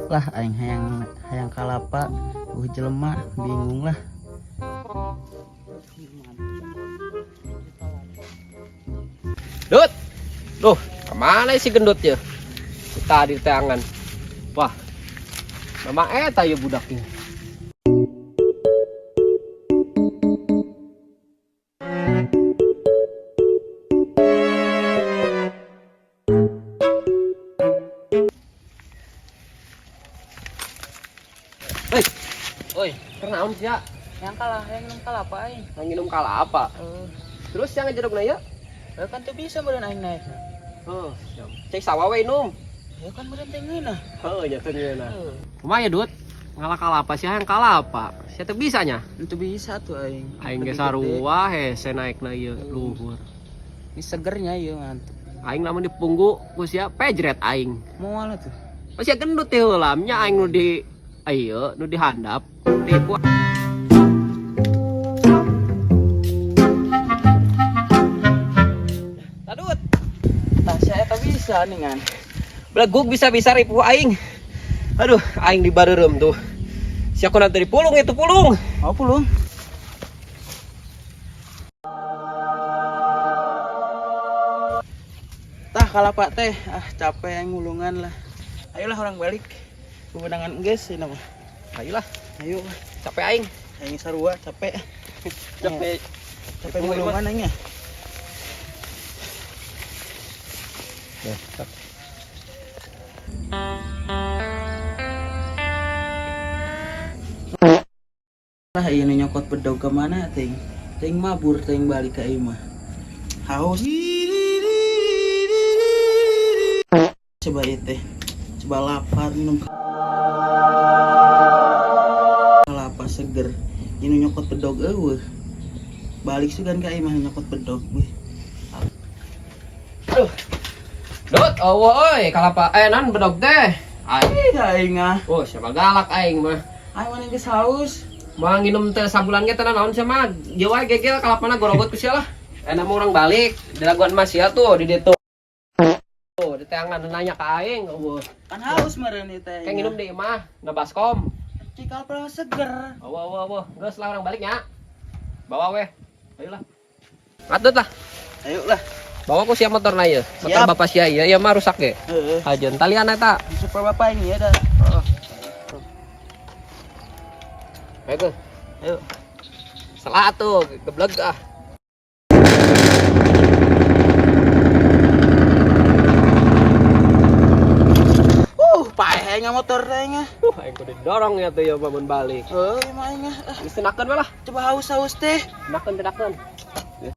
Lah aing hayang hayang kalapa jelema bingung lah. Dut. Duh, kemana si gendut ya? Tadi tangan. Wah. Mama eta ya budak ini. Hei, Oi, kenaon sih ya? yang kalah yang minum kalapa aing. Yang minum kalapa. Terus yang ngejeruk na ya? Kan tuh bisa meureun aing naik. Heuh, cek sawah we num. Ya kan meureun teh ngeunah. Heuh, nya teh ngeunah. Kumaha ya, Dut? Ngalah kalapa sih yang kalapa. Sia teu bisa nya. Itu bisa tuh aing. Aing ge Lebih sarua hese naikna ieu luhur. gede. Ini segernya ieu mantep. Aing lamun dipunggu ku sia pejret aing. Moal tuh. Masih gendut teh heula nya aing nu di ieu nu di handap. Tipu. Tadut. Tah sia eta bisa nih ngan. Belegug bisa-bisa ripuh aing. Aduh, aing di bareureum tuh. Sia ku nanti dipulung itu pulung. Mau pulung. Tah kalapa teh, ah capek aing ngulungan lah. Ayolah orang balik. Kewenangan geus ini mah. Ayolah, Ayo, capek aing. aing sarua capek. Capek. Capek ngulungan aing ya. Ya, Lah ieu nu nyokot bedog ke mana ting? Ting mabur ting balik ke imah. Haus. Coba ieu teh. Coba lapar minum kelapa seger. Ieu nu nyokot bedog eueuh. Balik sugan ka imah nyokot bedog weh. Aduh. Dut, oh oi, kalapa nan bedog teh. Aing. Ih, aing ah. Oh, siapa galak aing mah. Aing mana geus haus. Mau nginum teh sabulan ge teh naon sia mah. Ieu wae gegel kalapana gorogot ku sia lah. Enak mah urang balik, dilaguan mas sia tuh di ditu. Tuh, di teangan nanya ka aing, eueuh. Kan haus meureun ieu teh. Kayak nginum di imah, na baskom. Cikal kalapa seger. Eueuh eueuh eueuh, geus lah urang balik nya. Bawa weh. Ayolah. Ngatut lah. Ayo lah. Bawa ku sia motorna ieu. Motor Siap. bapak sia ieu, ieu mah rusak ge. Heeh. Hajeun talian eta. Super bapak ini ya dah. Heeh. Ayo, Ayo. salah tuh, geblek ah. Paeh aing motor teh aing ah. Aing kudu didorong ya tuh ya bangun balik. Heuh, mah aing ah. Geus tenakeun we lah. Coba haus-haus teh. Tenakeun, tenakeun.